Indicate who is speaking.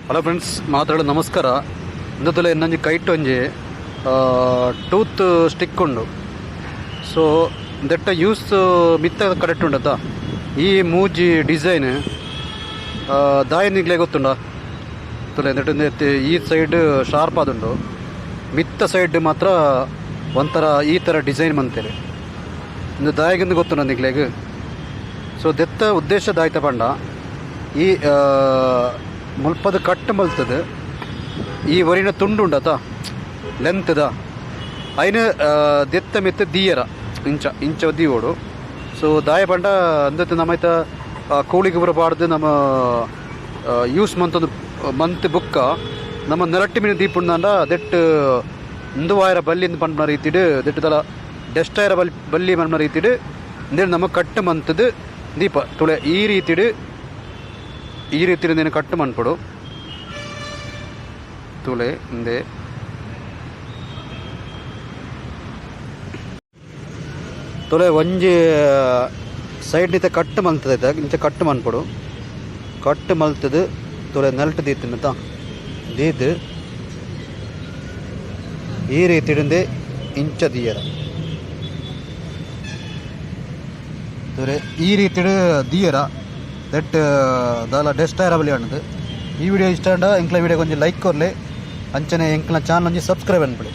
Speaker 1: Hello friends, ಮಾತಾಡೋ ನಮಸ್ಕಾರ. ಇಂದತುಲೆ ಇನ್ನೊಂಜಿ ಕೈಟ್ ಒಂಜಿ ಟೂತ್ ಸ್ಟಿಕ್ ಉಂಡು. ಸೊ ದೆಟ್ಟ ಯೂಸ್ ಮಿತ್ತ ಕರೆಕ್ಟ್ ಉಂಡತ್ತ. ಈ ಮೂಜಿ ಡಿಸೈನ್ ದಾಯ ನಿಗ್ಲೆ ಗೊತ್ತುಂಡ? ತುಲೆ ನೆಟ್ ಈ ಸೈಡ್ ಶಾರ್ಪ್ ಆದುಂಡು, ಮಿತ್ತ ಸೈಡ್ ಮಾತ್ರ ಒಂಥರ ಈ ಥರ ಡಿಸೈನ್ ಮಂತೇರಿ. ಇಂದು ದಾಯಗಿಂದು ಗೊತ್ತುಂಡ ನಿಗ್ಲೆಗ್? ಸೊ ದೆತ್ತ ಉದ್ದೇಶ ದಾಯ್ತ ಪಂಡ, ಈ ಮುಲ್ಪದ ಕಟ್ ಮಲ್ತದ ಈ ಒರಿನ ತುಂಡು ಉಂಡತ ಲೆಂತ್ದ, ಐನ ದೆತ್ತ ಮಿತ್ತ ದೀಯರ ಇಂಚ ಇಂಚ ದೀವೋಡು. ಸೊ ದಾಯ ಪಂಡ ಅಂದತ್ ನಮೈತ ಕೋಳಿಗೆ ಪೂರ ಪಾಡ್ದು ನಮ್ಮ ಯೂಸ್ ಮಂತೊಂದು ಮಂತ್ ಬುಕ್ಕ ನಮ್ಮ ನೆಲಟ್ಟಿ ಮೀನು ದೀಪುಂಡಾಂಡ ದೆಟ್ಟು ಇಂದು ವಾಯರ ಬಲ್ಲಿ ಇಂದು ಪನ್ಪುನ ರೀತಿಡ್, ದೆಟ್ಟು ದಲ ಡೆಸ್ಟ್ ಆಯರ ಬಲ್ಲಿ ಬಲ್ಲಿ ಪನ್ಪುನ ರೀತಿಡ್ ಇಂದೆನ್ ನಮ್ಮ ಕಟ್ ಮಂತುದು ದೀಪ. ತುಳೆ, ಈ ರೀತಿಡ್ ಈ ರೀತಿಡ್ ಇಂದೆನ್ ಕಟ್ ಮನ್ಪೊಡು. ತುಳೆ, ಇಂದೆ ತುಳೆ, ಒಂಜಿ ಸೈಡ್ ನಿತ ಕಟ್ ಮಲ್ತದ, ಇಂಚ ಕಟ್ ಮನ್ಪೊಡು. ಕಟ್ ಮಲ್ತದು ತುಳೆ, ನೆಲ್ಟ್ ದೀತಿನ ದೀದ್ ಈ ರೀತಿಡಿಂದೆ ಇಂಚ ದೀಯರ. ತುರೆ, ಈ ರೀತಿಡ್ ದೀಯರ that ದಾಲ ಡೆಸ್ಟ್ ಆಯರ ಬಲ್ಲಿ ಈ ವಿಡಿಯೋ ಇಷ್ಟ ಆಂಡ ಎಂಕ್ಲ ವಿಡಿಯೋ ಒಂಜಿ ಲೈಕ್ ಕೊರ್ಲೆ, ಅಂಚನೆ ಎಂಕ್ಲ ಚಾನಲ್ ಒಂಜಿ ಸಬ್ಸ್ಕ್ರೈಬ್ ಅನ್ಪುಲೆ.